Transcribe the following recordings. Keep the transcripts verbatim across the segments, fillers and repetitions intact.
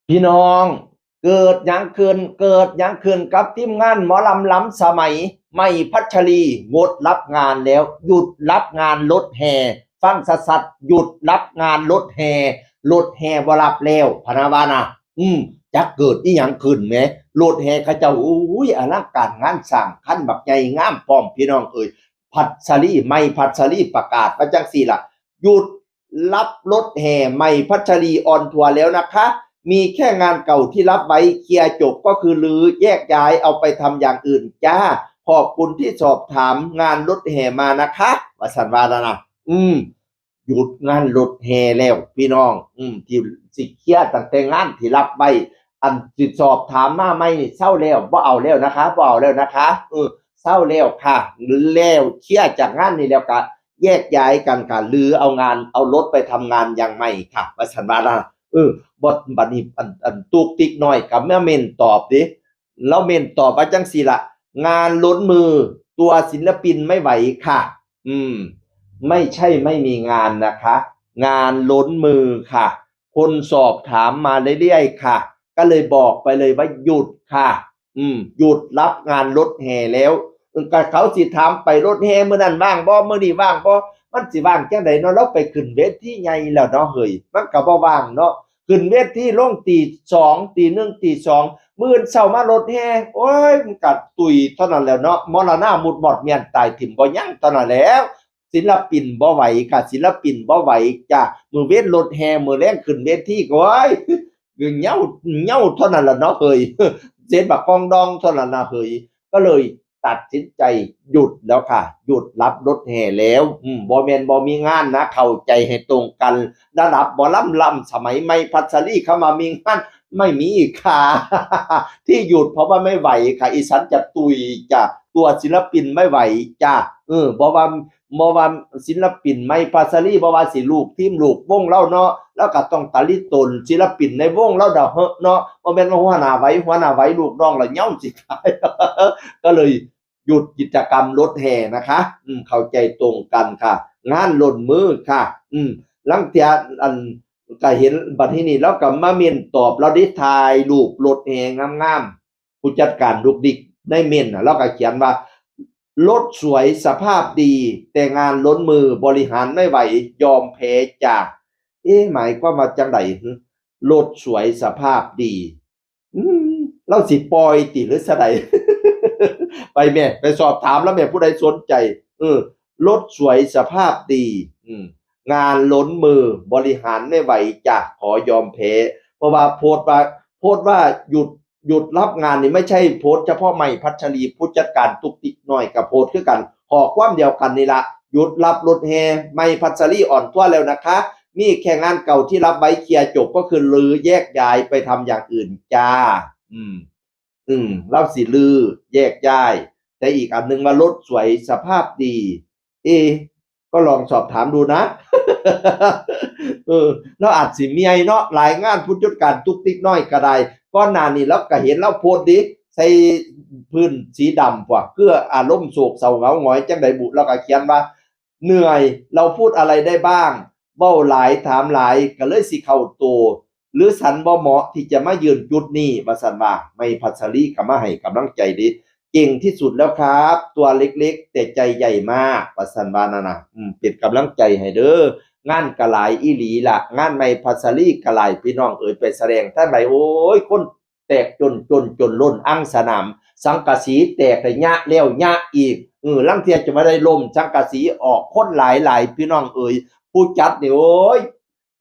พี่น้อง เกิดหยังขึ้น เกิดหยังขึ้นกับทีมงานหมอลำล้ำสมัย ใหม่พัชรีงดรับงานแล้ว หยุดรับงานรถแห่ ฟังสัดๆ หยุดรับงานรถแห่ รถแห่บ่รับแล้ว พะนะว่านะ อืม จักเกิดอีหยังขึ้นแหม รถแห่เขาเจ้า อุ้ย อลังการงานสร้าง คันบักใหญ่งามพร้อม พี่น้องเอ้ย พัชรี ใหม่พัชรีประกาศมาจังซี่ล่ะ หยุดรับรถแห่ ใหม่พัชรีออนทัวร์แล้วนะคะ มีแค่งานเก่าที่รับไว้ เคลียร์จบก็คือรื้อแยกย้ายเอาไปทำอย่างอื่นจ้า ขอบคุณที่สอบถามงานรถแห่มานะคะ ว่าซั่นว่าแล้วนะ อืม หยุดงานรถแห่แล้วพี่น้อง อืม ที่สิเคลียร์ตั้งแต่งานที่รับไว้ อันสิสอบถามมาใหม่นี่เซาแล้ว บ่เอาแล้วนะคะ บ่เอาแล้วนะคะ เออ เซาแล้วค่ะ แล้วเคลียร์จากงานนี้แล้วก็แยกย้ายกันค่ะ รื้อเอางาน เอารถไปทำงานอย่างใหม่ค่ะ ว่าซั่นว่าล่ะ เออ บ่ บัดนี้อัน อันตุ๊กติ๊กน้อยก็มาเม้นตอบเด้ ลาวเม้นตอบว่าจังซี่ล่ะ งานล้นมือ ตัวศิลปินไม่ไหวค่ะ อืม ไม่ใช่ไม่มีงานนะคะ งานล้นมือค่ะ คนสอบถามมาเรื่อยๆค่ะ ก็เลยบอกไปเลยว่าหยุดค่ะ อืม หยุดรับงานรถแห่แล้ว เออ ก็เขาสิถามไปรถแห่มื้อนั้นว่างบ่ มื้อนี้ว่างบ่ มันสิว่างจังใดเนาะ ลาวไปขึ้นเวทีใหญ่แล้วเนาะเฮ้ย มันก็บ่ว่างเนาะ ขึ้นเวทีลงตีสอง ตีหนึ่ง ตีสอง มื้ออื่นเช้ามารถแห่ โอ้ย มันก็ตุยเท่านั้นแหล้วเนาะ มรณามุดมอดเมียนตายถิ่มบ่ยังเท่านั้นแหล้ว ศิลปินบ่ไหวค่ะ ศิลปินบ่ไหวจ้ะ มื้อเว็นรถแห่ มื้อแลงขึ้นเวทีก็ โอ้ย เหย้า เหย้าเท่านั้นล่ะเนาะเฮ้ย เศษบักกองดองเท่านั้นล่ะเฮ้ย ก็เลยตัดสินใจหยุดแล้วค่ะ หยุดรับรถแห่แล้ว อืม บ่แม่นบ่มีงานนะ เข้าใจให้ตรงกัน ระดับหมอลำล้ำสมัยใหม่พัชรี คำว่ามีงาน ไม่มีค่ะ ที่หยุดเพราะว่าไม่ไหวค่ะ อีฉันจะตุยจ้ะ ตัวศิลปินไม่ไหวจ้ะ เออ บ่ว่า บ่ว่าศิลปินใหม่พัชรี บ่ว่าสิลูกทีมลูกวงลาวเนาะ ลาวก็ต้องตะลิตนศิลปินในวงลาวดอกเหาะเนาะ บ่แม่นว่าหัวหน้าไหว หัวหน้าไหวลูกน้องละเหย้าสิตาย ก็เลยหยุดกิจกรรมรถแห่นะคะ อืม เข้าใจตรงกันค่ะ งานล้นมือค่ะ อืม ลางเทื่อ อัน ก็เห็นบัดทีนี้ลาวก็มาเม้นตอบ ลาวได้ถ่ายรูปรถแห่งามๆ ผู้จัดการดุกดิกในเม้นน่ะ ลาวก็เขียนว่า รถสวยสภาพดี แต่งานล้นมือบริหารไม่ไหว ยอมแพ้จ้ะ เอ๊ะ หมายความว่าจังใดหึ รถสวยสภาพดี อืม ลาวสิปล่อยติหรือซะใด ไปแม่ ไปสอบถามลาวแม่ ผู้ใดสนใจ เออ รถสวยสภาพดี อืม งานล้นมือบริหารไม่ไหวจ้ะ ขอยอมแพ้ เพราะว่าโพสต์ว่า โพสต์ว่าหยุด หยุดรับงานนี่ไม่ใช่โพสต์เฉพาะใหม่พัชรี ผู้จัดการตุ๊กติ๊กน้อยก็โพสต์คือกัน ข้อความเดียวกันนี่ละ หยุดรับรถแห่ ใหม่พัชรีออนทัวร์แล้วนะคะ มีแค่งานเก่าที่รับไว้เคลียร์จบก็คือรื้อแยกย้ายไปทำอย่างอื่นจ้า อืม อืม ลาวสิรื้อแยกย้าย แต่อีกอันนึงว่ารถสวยสภาพดี เอ ก็ลองสอบถามดูนะ เออ ลาวอาจสิเมื่อยเนาะ หลายงาน ผู้จัดการตุ๊กติ๊กน้อยก็ได้ ก่อนหน้านี้ลาวก็เห็นลาวโพสต์เด้ ใส่พื้นสีดำพวก คืออารมณ์โศกเศร้าเหงาหงอยจังใดบุ ลาวก็เขียนว่า เหนื่อย เราพูดอะไรได้บ้าง เว้าหลายถามหลาย ก็เลยสิเข้าโต หรือฉันบ่เหมาะที่จะมายืนจุดนี้ ว่าซั่นว่า ใหม่พัชรีก็มาให้กำลังใจเด้ เก่งที่สุดแล้วครับ ตัวเล็กๆ แต่ใจใหญ่มาก ว่าซั่นว่านั่นน่ะ อืม เป็นกำลังใจให้เด้อ งานก็หลายอีหลีล่ะ งานใหม่พัชรีก็หลาย พี่น้องเอ๋ย ไปแสดงทางใด โอ้ย คนแตกจน จน จนล้นอังสนาม สังกะสีแตกระยะแล้วยะอีก เออ ลางเทื่อจะมาได้ล้มสังกะสีออก คนหลายหลาย พี่น้องเอ๋ย ผู้จัดนี่ โอ้ย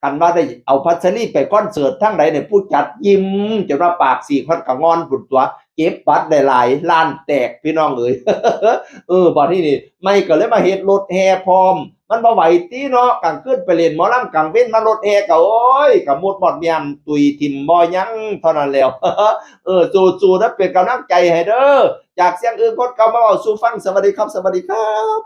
คันว่าได้เอาพัชรีไปคอนเสิร์ตทางใดเนี่ย ผู้จัดยิ้มจนว่าปากสีกฮอดกะงอนพุ้นตั๊ว เก็บบัตรได้หลาย ร้านแตก พี่น้องเอ๋ย เออ บัดนี้นี่ ใหม่ก็เลยมาเฮ็ดรถแห่พร้อม มันบ่ไหวติเนาะ กลางคืนไปเล่นหมอลำ กลางเว็นมารถแห่ก็ โอ้ย ก็หมดหมดเมียน ตุยถิ่มบ่ยังเท่านั้นแล้ว เออ สู้ๆนะ เป็นกำลังใจให้เด้อ จากเสียงอื่นคนเก่ามาเว้าสู่ฟัง สวัสดีครับ สวัสดีครับ